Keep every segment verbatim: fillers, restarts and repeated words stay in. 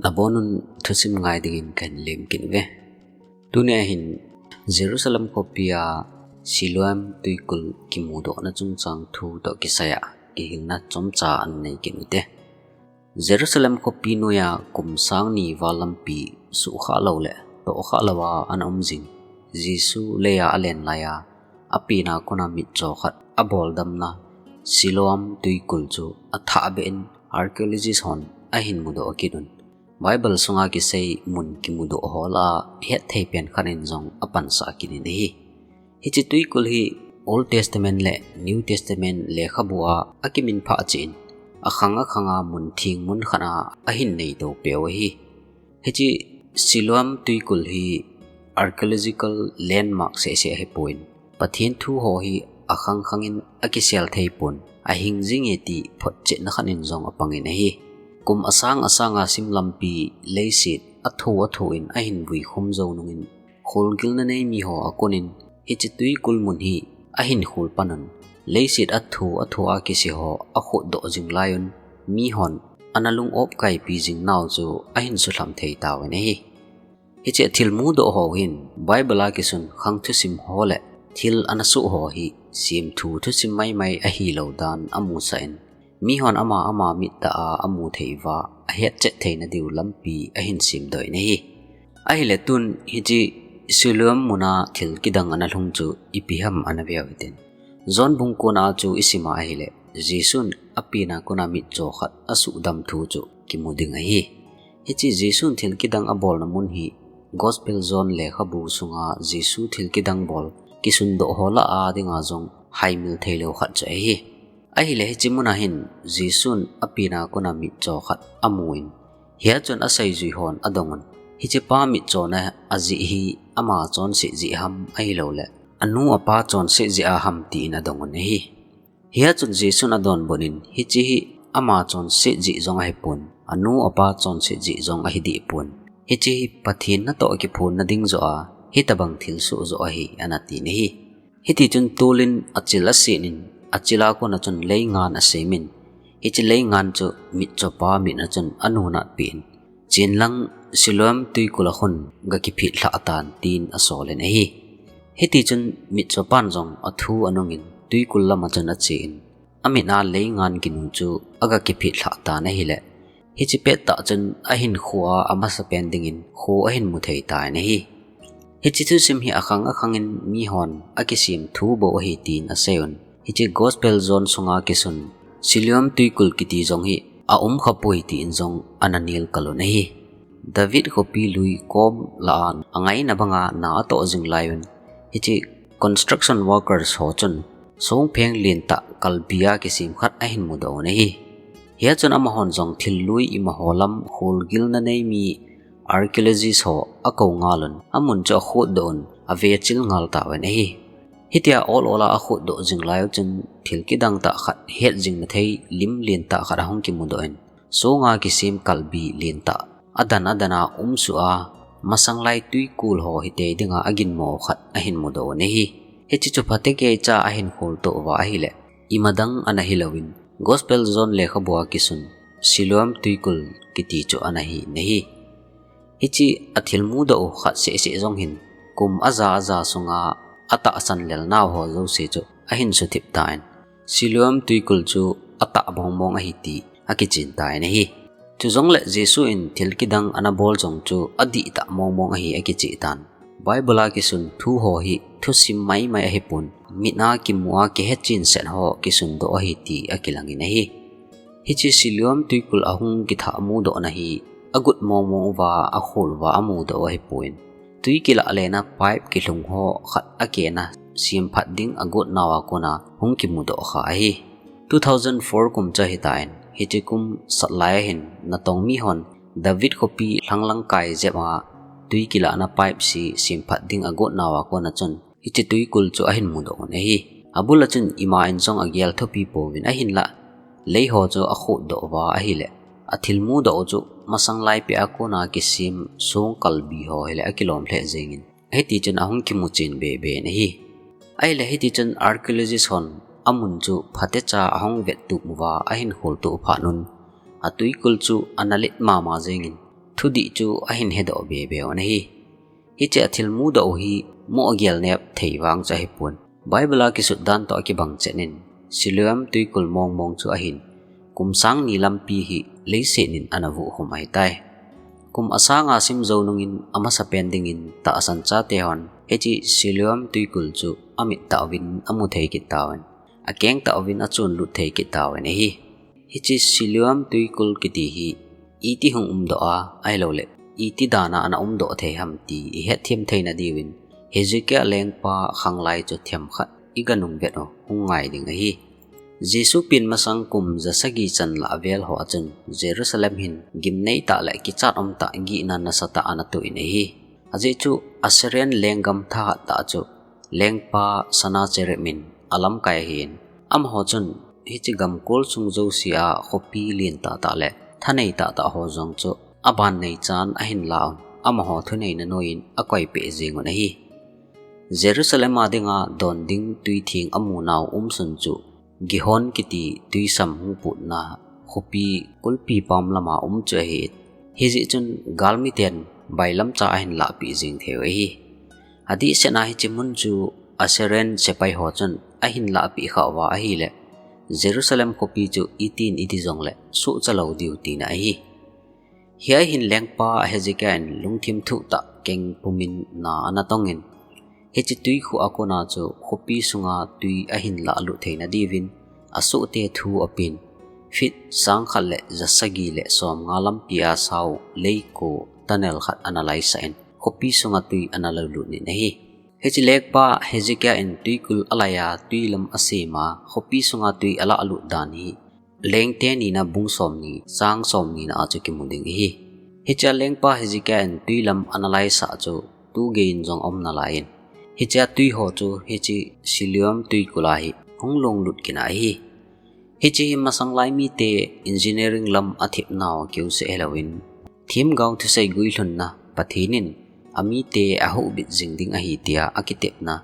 Abonun thusim ngai dingin kahin lem kit uve. Tunia hin Jerusalem khopia Siloam tuikul kimudohna chungchang thu toh kisaiya kihilna chomcha anei kit ute. Jerusalem khopi noija kum sang ni val lampi suhkhah lou le tohkhah louva ana um jing Jesu leiya alen laiya, apena kona mitcho khat aboldamna Siloam tuikul chu athahbeh in archaeologist hon ahin mudoh kit un. Bible sunga kisei mun kimudoh ho lah a hetthei pen khat in jong apansah kit in ahi. Hiche tuikul hi Old Testament le New Testament lekhabu a akiminphah cheh in, akhang akhanga mun theng mun khat a ahin neito peh u ahi. Hiche Siloam tuikul hi archaeological landmark seh seh ahipon, Pathen thu ho hi akhang khang in akisel thei pon, ahing jing e ti photchetna khat in jong apang in ahi. Kum asang asanga sim lampi leiset atho atho in ahin vuikhum jou nungin, kholgilna nei mi ho akon in hiche tuikul mun hi ahin khol pan un, leiset atho atho a kise ho akhotdoh jing lai un, mi hon ana lung-op kaipi jing nau chu ahin sulham thei tauvin ahi. Hiche thil mudoh ho hin Bible a kisun khang thusim ho le thil ana soh ho hi semthu thusim maimai ahilou dan amusah in, mi hon ama ama mit tah a amu thei uva ahetchet theina diu lampi ahin semdoh in ahi. Ahile tun hiche Siloam muna thil kidang ana lhung chu ipi ham ana veu hitin. John bung kona chu isim a ahile, Jesun apena kona mitcho khat asuhdam thu chu kimu ding ahi. Hiche Jesun thil kidang abolna mun hi Gospel John lekhabu sunga Jesu thil kidang bol kisundoh ho lah a dinga jong haimil theilou khat chu ahi. Ahile hiche muna hin Jesun apena kona mitcho khat amun, hia chun aseijui hon adong un, hichepa mitchona ajeh hi ama chonset jeh ham ahilouleh anu apa chonset jeh a ham tin adong un ahi. Hia chun Jesun adonbut in, hiche hi ama chonset jeh jong ahipon, anu apa chonset jeh jong ahi dehpon, hiche hi Pathen natoh kiphonna ding joh a hitobang thilsoh joh ahi, ana tin ahi. Hitichun tolin achil aset in, achil a kona chun leingan asem in, hiche leingan chu mitchopa mit a chun anunat peh in, chenlang Siloam tuikul a khun gakiphet lhah tan tin asol in ahi. Hitichun mitchopan jong athu anung in tuikul lama chun ache in, amit a leingan ginu chu agakiphet lhah tan ahile, hiche pettah chun ahinkhoa amasapen dingin kho ahin mu thei tan ahi. Hiche thusim hi akhang akhang in mi hon akisem thu bou ahi tin asei un. Hiche Gospel John sunga kisun Siloam tuikul kiti jong hi aum khapoi tin jong ana nilkal un ahi. David khopi lui kom lah a angaina banga na atoh jing lai un, hiche construction workers ho chun songpheng lentah kalbi a kisem khat ahin mudoh un ahi. Hia chun amahon jong thil lui ima ho lam kholgilna nei mi archaeologist ho akou ngal un, amun chu akhotdoh un, avechil ngal tauvin ahi. Hitia ol ol a akhotdoh jing lai uchun thil kidang tah khat, hetjing nathei lim lentah khat ahung kimudoh in, songa kisem kalbi lentah adan adan a umsuh a, masang lai tuikul ho hitei dinga aginmo khat ahin mudoh un ahi. Hiche chu phatecha ahin kholtoh uva ahile, imadang ana hilouvin, Gospel John lekhabua kisun Siloam tuikul kiti chu ana hi in ahi. Hiche athil mudoh u khat seh seh jong hin, kum aja aja sunga atahsan lelnau ho jouse chu ahin suthip tan, Siloam tuikul chu atah mong mong ahi ti akichen tan ahi. Chujongle Jesu in thil kidang ana bol jong chu adihtah mong mong ahi akicheh tan. Bible a kisun thu ho hi thusim maimai ahipon, mit a kimu a kihechen set ho kisundoh ahi ti akilang in ahi. Hiche Siloam tuikul ahung kithah mudohna hi agot mong mong uva, akhol uva amudoh u ahipon, twi kilah lena pipe kilhung ho khat akena semphat ding agotnau a kona hung kimudoh kha ahi. Two thousand four kum chu ahitan, hiche kum satlai a hin natong mi hon David khopi lhanglang kai jep a twi kilahna pipe se semphat ding agotnau a kona chun hiche tuikul chu ahin mudoh un ahi. Abul a chun ima in jong agel thupi pouvin ahinlah, lei ho chu akhotdoh uva ahile, athil mudoh u chu masang lai peh a kona kisem song kalbi ho hile akilom lheh jengin, hitichun ahung kimuchen bebe in ahi. Ahile hitichun archaeologist hon amun chu phatecha ahung vettup uva ahin kholtoh phat un, atuikul chu ana let mama jengin, thudih chu ahin hedoh bebe u ahi. Hiche a thil mudoh u hi mu agel nep thei vang chu ahipon, Bible a kisut dan toh akibang chet in, Siloam tuikul mongmong chu ahin, kum sang ni lampi hi leiset in ana vuh khum ahitai. Kum asanga sim jou nungin amasa pen dingin tahsan chate hon hiche Siloam tuikul chu amit tah uvin amu thei kit tauvin, akeng tah uvin achun lut thei kit tauvin ahi. Hiche Siloam tuikul kiti hi iti hung umdoh a, ahilouleh iti dan a ana umdoh thei ham ti ihet them theina diuvin, Hezekiah lengpa khanglai chu themkhat iga nung vet u hung ngai ding ahi. Jesu pen masang kum jasagi chan lah vel ho a chun Jerusalem hin gimnei tah le kichat um tah, gihna nasatah ana toh in ahi. Ajeh chu Assyrian lenggam thahat tah chu lengpa Sennacherib in alamkai ahin, amaho chun hiche gamkol sung jouse a khopi lien tahtah le thanei tahtah ho jong chu aban neichan ahin la un, amaho thuneina noiyin akoi peh jeng un ahi. Jerusalem a dinga don ding tui theng amu nau umsun chu Gihon kiti tuisam hung putna khopi kulpi pam lama um chu ahi. Hijeh chun galmiten bailamcha ahin lahpeh jeng thei u ahi. Adehset a hiche mun chu Assyrian sepai ho chun ahin lahpeh khah uva ahileh, Jerusalem khopi chu itin iti jongle sohcha lou diu tina ahi. Hiai hin lengpa Hezekiah in lungthim thuh tah keng pumin na ana tongin, hiche tuikhuh a kona chu khopi sunga tui ahin lahlut theina diuvin, asohte thu apen, feet sang khat le jasagi le som nga lampi a sao leiko tunnel khat ana laisah in, khopi sunga tui ana lahlut in ahi. Hiche lengpa Hezekiah in tuikul alai a tui lam asem a, khopi sunga tui alahlut dan hi Lengte nina bung somni, chang somni na a chu kimu ding ahi. Hiche a lengpa Hezekiah in tui lam ana laisah chu tugei in jong aum nalai in, hiche a tui ho chu hiche Siloam tuikul a hi hung longlut kit in ahi. Hiche hi masang lai mite engineering lam a thepnau keu seh hilouvin, themgao thusei guilhunna Pathen in amite ahoubit jing ding ahi tia akitepna,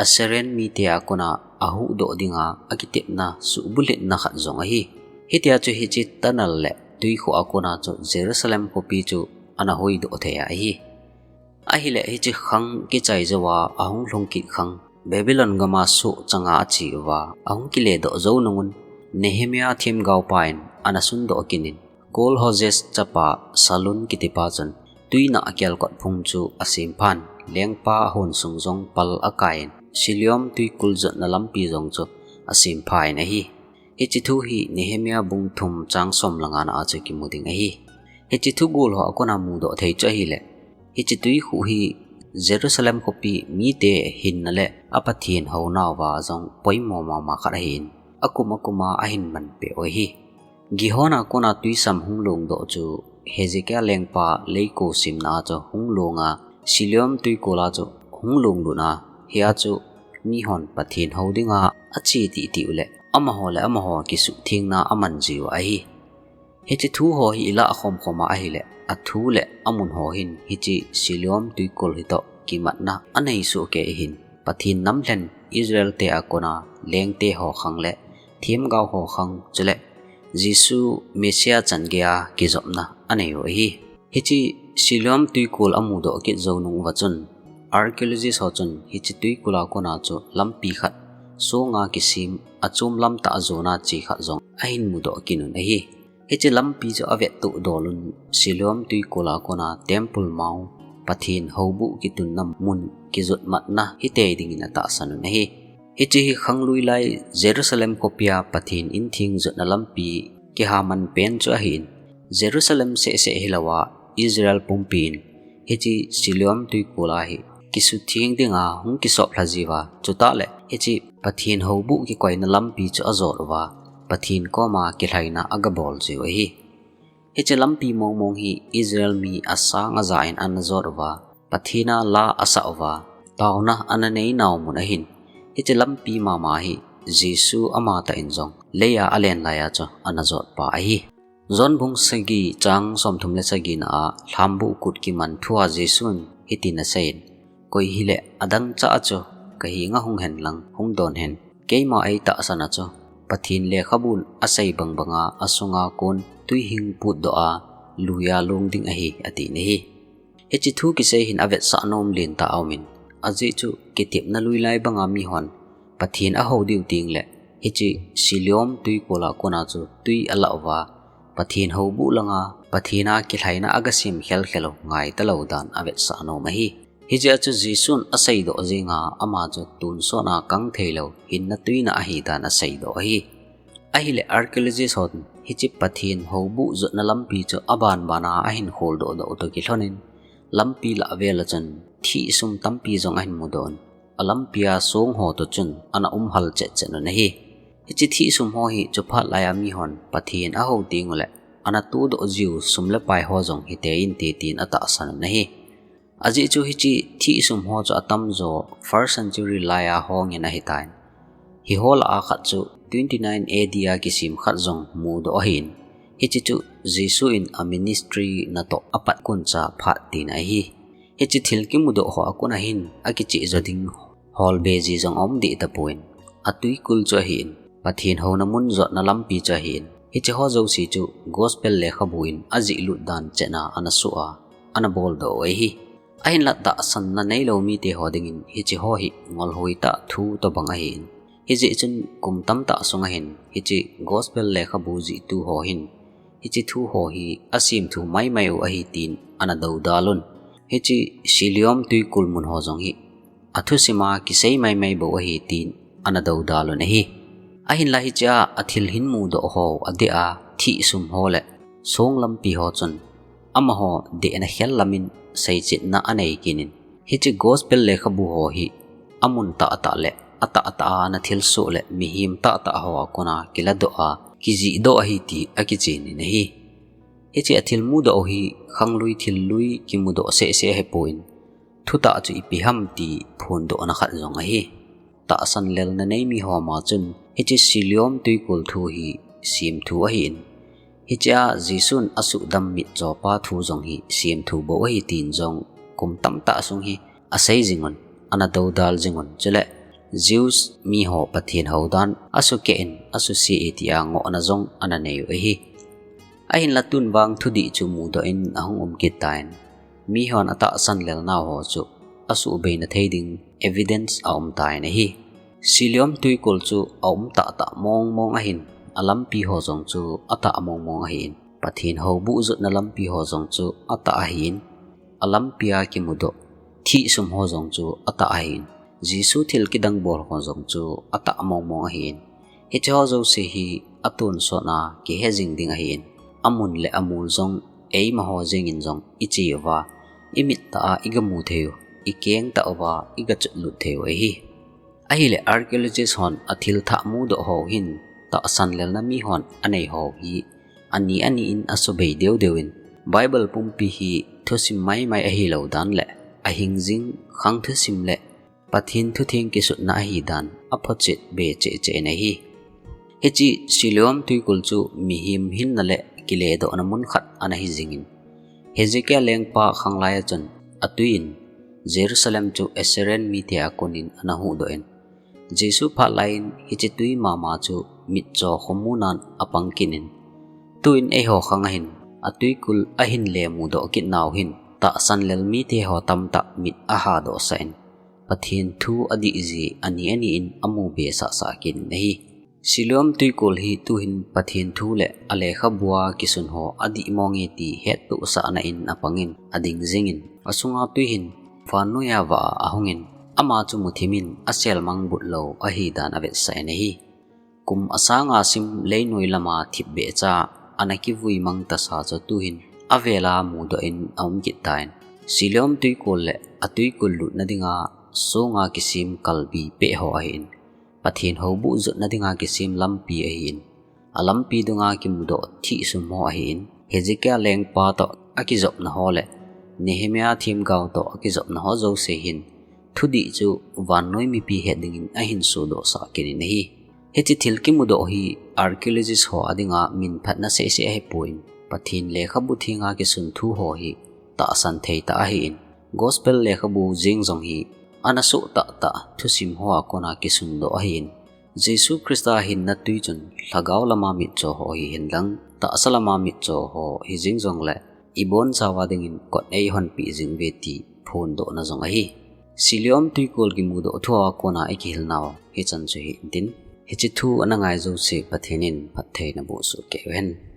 Assyrian mite a kona ahuhdoh dinga akitepna suhbulhitna khat jong ahi. Hitia chu hiche tunnel le tuikhuh a kona chu Jerusalem khopi chu ana hoidoh thei ahi. Ahileh hiche khang kichai jouva ahung lhung kit khang Babylon gam a soh changa ache uva ahung kiledoh jou nungun, Nehemiah themgaopa in ana sundoh kit in, Kol-Hozeh chapa Shallun kitipa chun tuinah a kelkot phung chu asemphan, lengpa hon sung jong pal akai in, Siloam tuikul jotna lampi jong chu asemphan ahi. Hiche thu hi Nehemiah bung thum chang som le nga na a chu kimu ding ahi. Hiche thu gol ho a kona mudoh thei chu ahileh, hiche tuikhuh hi Jerusalem khopi mite hinna le a Pathen hounauva jong poimo mama khat ahin, akum akum a ahin manpeh u ahi. Gihon a kona tuisam hung longdoh chu Hezekiah lengpa leiko semna a chu hung long a, Siloam tuikul a chu hung longlut a, hia chu mihon Pathen hou dinga ache titi uleh, amaho le amaho kisuhthengna aman jiu ahi. Hiche thu ho hi ilah khom khom a ahileh, athu le amun ho hin hiche Siloam tuikul hitoh kimatna anei soh kei ahin, Pathen namlhen Israel te a kona lengte ho khang le themgao ho khang chule Jesu Messiah chan geiya kijopna anei u ahi. Hiche Siloam tuikul amudoh kit jou nung uva chun, archaeologist ho chun hiche tuikul a kona chu lampi khat songa kisem achom lam tah a jona che khat jong ahin mudoh kit un ahi. Hiche lampi chu avettoh dol un, Siloam tuikul a kona temple mao, Pathen houbuh kitunna mun kijot matna hitei dingin atahsan un ahi. Hiche hi khanglui lai Jerusalem khopia Pathen intheng jotna lampi kihaman pen chu ahin, Jerusalem seh seh hilouva Israel pumpi in hiche Siloam tuikul a hi kisuhtheng dinga hung kisop lha jiuva, chutah le hiche Pathen houbuh kikoina lampi chu ajot uva, Pathen koma kilhaina agabol jiu ahi. Hiche lampi mong mong hi Israel mi asang aja in ana jot uva, Pathen a la asah uva, taona ana neinau mun ahin. Hiche lampi mama hi Jesu amatah in jong leiya alen laiya chu ana jotpa ahi. John bung sagi chang somthum le sagi na a lhambuh kut kiman thua Jesun hitin aseiyin, Koi hileh adangchah chu kahenga hung hen lang hung don hen. Keima eitahsan a chu Pathen lekhabun asei bang banga asunga kon tui hing putdoh a, luiya long ding ahi, ati nahi. Hiche thu kisei hin avetsah nom lentah aumin, ajeh chu kitepna lui lai banga mihon Pathen ahou diu tengle hiche Siloam twikol a kona chu tui alah uva, Pathen houbuh langa Pathen a kilhaina agasem khelkhel u ngai talou dan avetsah nom ahi. Hijeh a chu Jesun aseidoh jenga ama chu tonsot a kang theilou hinna tuina ahi dan aseidoh ahi. Ahile archaeologist hon hiche Pathen houbuh jotna lampi chu abanbana ahin kholdoh doh u toh kilhonin, lampi lah vel a chun thihsum tampi jong ahin mudoh un, alampia song ho toh chun ana umhal chetchet un ahi. Hiche thihsum ho hi chuphat laiya mihon Pathen ahou tengule ana todoh jiu sum le pai ho jong hite inte tin atahsan un ahi. Ajeh chu hiche thihsum ho chu atamjo first century laiya hongin ahitan. Hiho lah a khat chu twenty nine A D a kisem khat jong mudoh ahin. Hiche chu Jesu in a ministry natoh apat koncha phat tina ahi. Hiche thil kimudoh ho a kona hin akicheh jo ding holbe ji jong aum deh tapon, atwikul chu ahin, Pathen houna mun jotna lampi chu ahin, hiche ho jouse chu Gospel lekhabu in ajihlut dan chetna ana soh a, ana boldoh u ahi. Ahinla tahsanna neilou mite ho dingin hiche ho hi ngolhoi tah thu tobang ahin. Hijeh chun kum tamtah sunga hin hiche Gospel lekhabu jihtu ho hin hiche thu ho hi asemthu maimai u ahi tin ana doudal un. Hiche Siloam twikol mun ho jong hi athusima kisei maimai bou ahi tin ana doudal un ahi. Ahinla hichea athil hin mudoh ho adeh a thihsum ho le song lampi ho chun amaho dehna khel lamin seichetna anei kit in, hiche Gospel lekhabu ho hi amun tahtah le atahtah a ana thilsoh le mihem tahtah ho a kona kiladoh a kijihdoh ahi ti akichen in ahi. Hiche athil mudoh u hi khanglui thil lui kimudoh sehseh ahipon, thutah chu ipi ham ti phondohna khat jong ahi. Tahsan lelna nei mi ho ma chun hiche Siloam twikol thu hi semthu ahin, hichea Jesun asuhdam mitchopa thu jong hi semthu bou ahi tin jong kum tamtah sung hi asei jing un, ana doudal jing un, chule Jews mi ho Pathen hou dan asukeh in asuse e tia ngohna jong ana nei u ahi. Ahinla tun vang thudih chu mudoh in ahung um kit tan, mihon atahsan lelnau ho chu asuhbeina thei ding evidence aum tan ahi. Siloam twikol chu aum tahtah mongmong ahin, alampi ho jong chu atah mongmong ahin, Pathen houbuh jotna lampi ho jong chu atah ahin, alampia kimudoh thihsum ho jong chu atah ahin, Jesu thil kidang bol ho jong chu atah mongmong ahin, hiche ho jouse hi atonsot a kihe jing ding ahin, amun le amol jong eima ho jengin jong iche uva, imit tah a igamu thei u, ikeng tah uva igachotlut thei u ahi. Ahile archaeologist hon athil thah mudoh ho hin tahsan lelna mihon anei ho hi ani ani in asubei deudeu in, Bible pumpi hi thusim maimai ahilou dan le ahingjing khang thusim le Pathen thutheng kisutna ahi dan aphochet be cheh cheh in ahi. Hiche Siloam twikol chu mihem hinna le kiledohna mun khat ana hi jingin, Hezekiah lengpa khanglai a chun atui in Jerusalem chu Assyrian mite a konin ana huhdoh in, Jesu phat laiyin hiche tui mama chu mitcho khomun a apang kit in, tuin eiho khang ahin atwikol ahin le mudoh kit nau hin tahsan lel mite ho tamtah mit ahadohsah in, Pathen thu adih ji ani ani in amu be sahsah kit in ahi. Siloam twikol hi tuhin Pathen thu le alekhabua kisun ho adih mong e ti hettohsahna in apangin ading jingin, asunga tui hin vannoiya vah a ahungin, ama chu muthimin aselmang butlou ahi dan avetsah in ahi. Kum asanga sim leinoi lama thipbeh cha ana kivui mang tasa chu tuhin avela mudoh in aum kit tan, Siloam twikol le atwikol lutna dinga songa kisem kalbi peh ho ahin, Pathen houbuh jotna dinga kisem lampi ahin, alampi dunga kimudoh thihsum ho ahin, Hezekiah lengpa toh akijopna ho le Nehemiah themgao toh akijopna ho jouse hin thudih chu vannoi mipi het dingin ahin sodohsah kit in ahi. Hiche thil kimudoh hi archaeologist ho adinga minphatna sehseh ahipon, Pathen lekhabu thenga kisun thu ho hi tahsan thei tah ahin, Gospel lekhabu jeng jong hi ana soh tahtah thusim ho a kona kisundoh ahin, Jesu Christa hinna tui chun lhagao lama mitcho ho hihen lang, tahsa lama mitcho ho hijing jongle, ibonchauva dingin kot eihonpeh jing uve ti phondohna jong ahi. Siloam twikol kimudoh thua kona ikihilnau hichan chu hihen tin, hiche thu ana ngai jouse Pathen in phatthei naboh soh kei uhen.